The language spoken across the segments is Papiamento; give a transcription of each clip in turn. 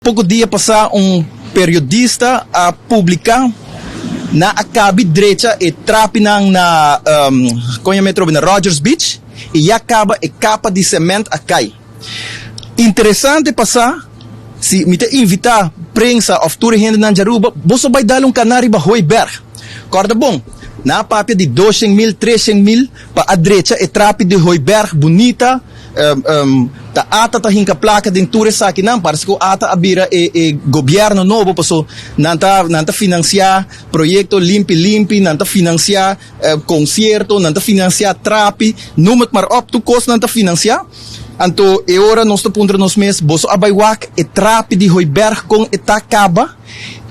Poko dia pasá un periodista a publiká nan a kabi drecha e trapinan na kon yama e trobe na Rogers Beach i ya kaba e kapa di sement a kai. Interesante pasá si mi ta invitá prensa òf tur e hendenan di Aruba boso bai dal un kana riba Hooiberg. Kòrda bon, nan a papia di doshen mil, treshen mil pa a drecha e trapi di Hooiberg bunita. Ta ata ta hinka plaka den tur esakinan. Parse ku ata a bira e e gobièrnu nobo paso nan ta nan ta finansiá proyekto limpi limpi, nan ta finansiá konsierto, nan ta finansiá trapi, noem het maar op, tur kos nan ta finansiá. Anto e ora nos ta puntra nos mes, boso a bai wak e trapi di Hooiberg kon e ta kaba?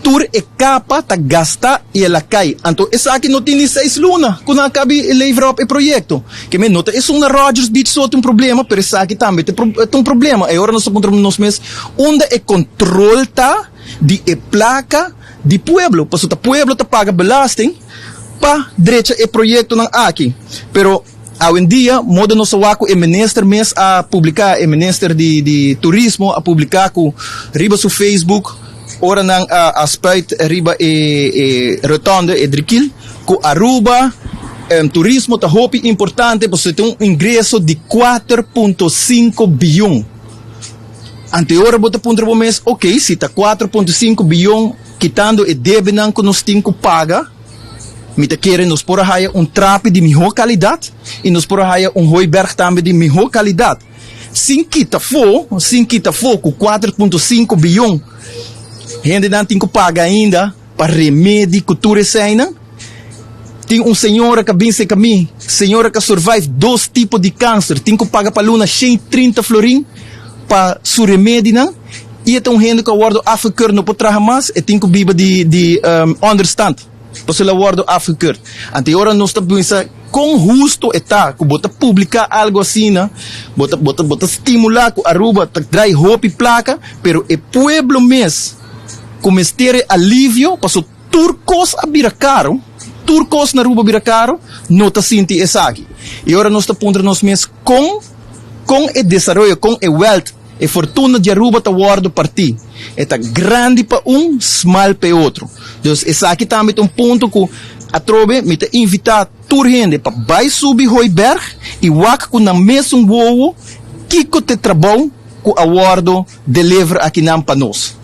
Tur e kapa ta gasta i el a kai. Anto esaki no tin ni seis luna ku nan a kabi levera op e proyekto. Ke men no ta esun na Rogers Beach so tin un problema, pero esaki tambe ta un problema. E ora nos ta puntra nos mes unda e kontrol ta di e plaka di pueblo, pasobra ta pueblo ta paga belasting pa drecha e proyektonan aki. Pero. Awendia, moda nos a wak ku e minister mes a publiká, e minister di di turismo a publiká ku riba su Facebook ora nan a a spuit riba e e rotonde, e drikil, ku Aruba turismo ta hopi importante pasobra tin un ingreso di 4.5 biyon. Anto e ora bo ta puntra bo mes, ok, si ta 4.5 biyon kitando e debenan ku nos tin ku paga, Mi ta kere nos por a haya un trapi di mihó kalidat i nos por a haya un hooiberg tambe di mihó kalidat. Sin kita afó, sin kita afó ku 4.5 biyon hendenan tin ku paga ainda pa remedi ku tur eseinan. Tin un señora ku a bin serka mi, señora ku a survive dos tipo di kanser, tin ku paga pa luna 130 florin pa su remedinan i e ta un hende ku a wòrdu afgekeurd no por traha mas, e tin ku biba di di onderstand pasobra el a wòrdu afgekeurd. Anto e ora nos ta pensa kon husto e ta ku bo ta publiká algu asina, bo ta bo ta bo ta stimulá ku Aruba ta drai hopi plaka, pero e pueblo mes ku mester e alivio pasobra tur kos a bira karo, tur kos na Aruba a bira karo, no ta sinti esaki. E ora nos ta puntra nos mes kon. Kon e desaroyo, kon e wèlt, e fortuna di Aruba ta wòrdu partí. E ta grandi pa un, smal pa e otro. Dus esaki tambe ta un punto ku atrobe mi ta invitá tur hende pa bai subi Hooiberg i wak ku nan mesun wowo kiko ta e trabou ku a wòrdu deliver akinan pa nos.